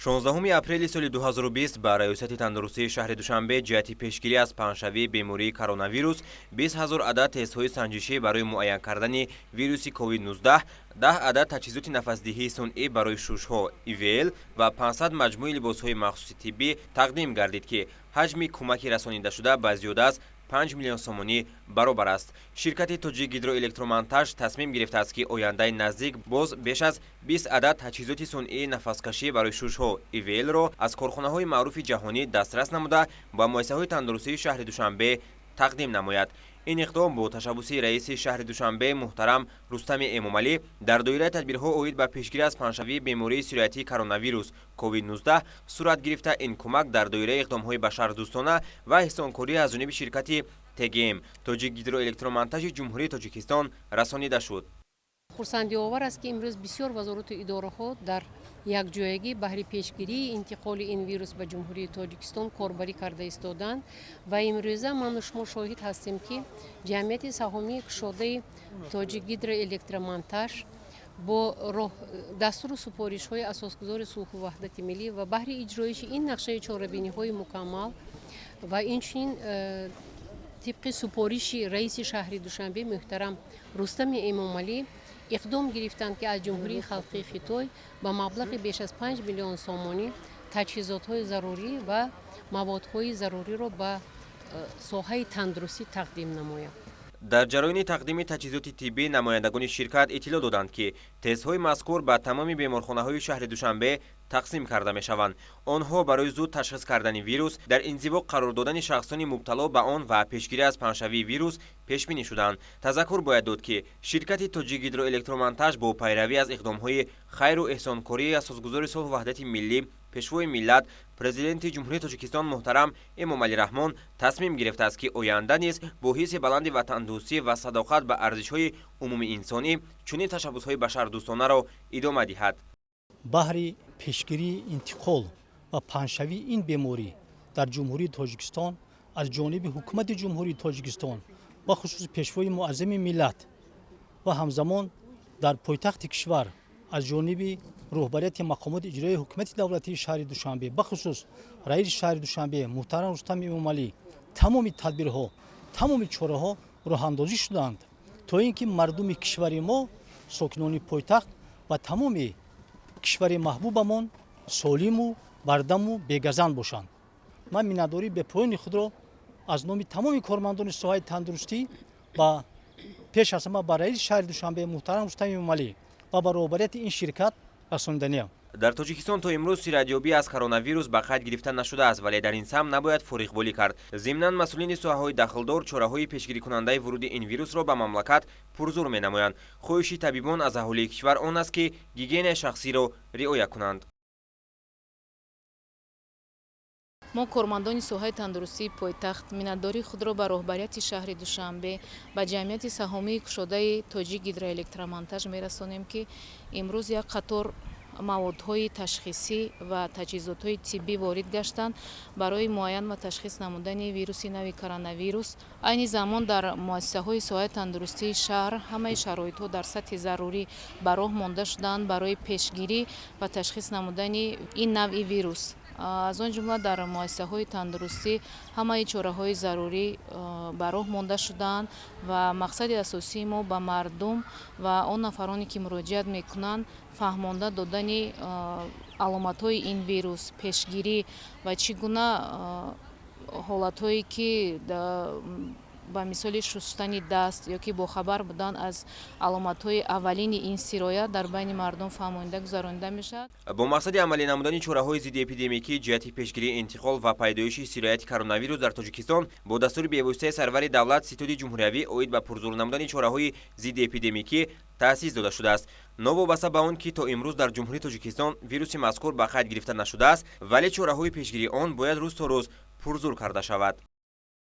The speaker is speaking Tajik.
16 апрели соли 2020 ба Раёсати тандурустии шаҳри Душанбе ҷиҳати пешгирӣ аз паҳншавии бемории коронавирус 20 ҳазор адад тестҳои санҷишӣ барои муайян кардани вируси COVID-19, 10 адад таҷҳизоти нафасдиҳии сунъӣ барои шушҳо ИВЛ ва 500 маҷмӯи либосҳои махсуси тиббӣ тақдим гардид, ки ҳаҷми кӯмаки расонидашуда ба зиёда аз 5 миллион сомонӣ баробар аст. Ширкати Тоҷик Гидроэлектромонтаж тасмим гирифтааст, ки ояндаи наздик боз беш аз 20 адад таҷҳизоти сунъии нафаскашӣ барои шушҳо ИВЛ-ро аз корхонаҳои маъруфи ҷаҳонӣ дастрас намуда, ба муассисаҳои тандурустии шаҳри Душанбе тақдим намояд. Ин иқдом бо ташаббуси раиси шаҳри Душанбе муҳтарам Рустами Эмомалӣ дар доираи тадбирҳо оид ба пешгирӣ аз паҳншавии бемории сироятии коронавирус COVID-19 сурат гирифта, ин кӯмак дар доираи иқдомҳои башардӯстона ва эҳсонкорӣ аз ҷониби ширкати ТГМ Тоҷик Гидроэлектромонтажи Ҷумҳурии Тоҷикистон расонида шуд. Хурсандиовар аст, ки имрӯз бисёр вазорату идораҳо дар якҷоягӣ баҳри пешгирии интиқоли ин вирус ба Ҷумҳурии Тоҷикистон корбарӣ карда истоданд ва имрӯза ману шумо шоҳид ҳастем, ки ҷамъияти саҳомии кушодаи Тоҷик Гидроэлектромонтаж бо дастуру супоришҳои Асосгузори сулҳу ваҳдати миллӣ ва баҳри иҷроиши ин нақшаи чорабиниҳои мукаммал ва инчунин тибқи супориши раиси шаҳри Душанбе муҳтарам Рустами Эмомалӣ иқдом гирифтанд, ки аз Ҷумҳурии Халқии Хитой ба маблағи беш аз 5 миллион сомонӣ таҷҳизотҳои зарурӣ ва маводҳои заруриро ба соҳаи тандурустӣ тақдим намояд. Дар ҷараёни тақдими таҷҳизоти тиббӣ намояндагони ширкат иттилоъ доданд, ки тестҳои мазкур ба тамоми беморхонаҳои шаҳри Душанбе тақсим карда мешаванд. Онҳо барои зуд ташхис кардани вирус, дар инзиво қарор додани шахсони мубтало ба он ва пешгирӣ аз паҳншавии вирус пешбинӣ шуданд. Тазаккур бояд дод, ки ширкати Тоҷик Гидроэлектромонтаж бо пайравӣ аз иқдомҳои хайру эҳсонкории Асосгузори сулҳу ваҳдати миллӣ, Пешвои миллат, Президенти Ҷумҳурии Тоҷикистон муҳтарам Эмомалӣ Раҳмон тасмим гирифтааст, ки оянда низ бо ҳисси баланди ватандӯстӣ ва садоқат ба арзишҳои умумиинсонӣ чунин ташаббусҳои башардӯстонаро идома диҳад. Баҳри пешгирии интиқол ва паҳншавии ин беморӣ дар Ҷумҳурии Тоҷикистон аз ҷониби Ҳукумати Ҷумҳурии Тоҷикистон, бахусус Пешвои муаззами миллат, ва ҳамзамон дар пойтахти кишвар аз ҷониби роҳбарияти мақомоти иҷроии ҳукумати давлатии шаҳри Душанбе, бахусус раиси шаҳри Душанбе муҳтарам Рустам Эмомалӣ, тамоми тадбирҳо, тамоми чораҳо роҳандозӣ шуданд, то ин ки мардуми кишвари мо, сокинони пойтахт ва тамоми кишвари маҳбубамон солиму бардаму бегазанд бошанд. Ман миннатдории бепоёни худро аз номи тамоми кормандони соҳаи тандурустӣ ба пеш аз ҳама ба раиси шаҳри Душанбе муҳтарам Рустам Эмомалӣ ва ба роҳбарияти ин ширкат расониданиям. Дар Тоҷикистон то имрӯз сироятёбӣ аз коронавирус ба қайд гирифта нашудааст, вале дар ин самт набояд фориғболӣ кард. Зимнан, масъулини соҳаҳои дахлдор чораҳои пешгирикунандаи вуруди ин вирусро ба мамлакат пурзур менамоянд. Хоҳиши табибон аз аҳолии кишвар он аст, ки гигиенаи шахсиро риоя кунанд. Мо, кормандони соҳаи тандурустии пойтахт, миннатдории худро ба роҳбарияти шаҳри Душанбе, ба ҷамъияти саҳомии кушодаи Тоҷик Гидроэлектромонтаж мерасонем, ки имрӯз як қатор маводҳои ташхисӣ ва таҷҳизотҳои тиббӣ ворид гаштанд барои муайян ва ташхис намудани вируси нави коронавирус. Айни замон дар муассисаҳои соҳаи тандурустии шаҳр ҳамаи шароитҳо дар сатҳи зарурӣ ба роҳ монда шуданд барои пешгирӣ ва ташхис намудани ин навъи вирус. Аз он ҷумла дар муассисаҳои тандурустӣ ҳамаи чораҳои зарурӣ ба роҳ монда шудаанд ва мақсади асосии мо ба мардум ва он нафароне, ки муроҷиат мекунанд, фаҳмонда додани аломатҳои ин вирус, пешгирӣ ва чӣ гуна ҳолатҳое, ки ба мисоли шустани даст ё ки бохабар будан аз аломатҳои аввалини ин сироят, дар байни мардум фаҳмонида гузаронида мешавад. Бо мақсади амалӣ намудани чораҳои зиддиэпидемикӣ ҷиҳати пешгирии интиқол ва пайдоиши сирояти коронавирус дар Тоҷикистон бо дастури бевоситаи сарвари давлат Ситоди ҷумҳуриявӣ оид ба пурзур намудани чораҳои зиддиэпидемикӣ таъсис дода шудааст. Новобаста ба он ки то имрӯз дар Ҷумҳурии Тоҷикистон вируси мазкур ба қайд гирифта нашудааст, вале чораҳои пешгирии он бояд рӯз то рӯз пурзур карда шавад.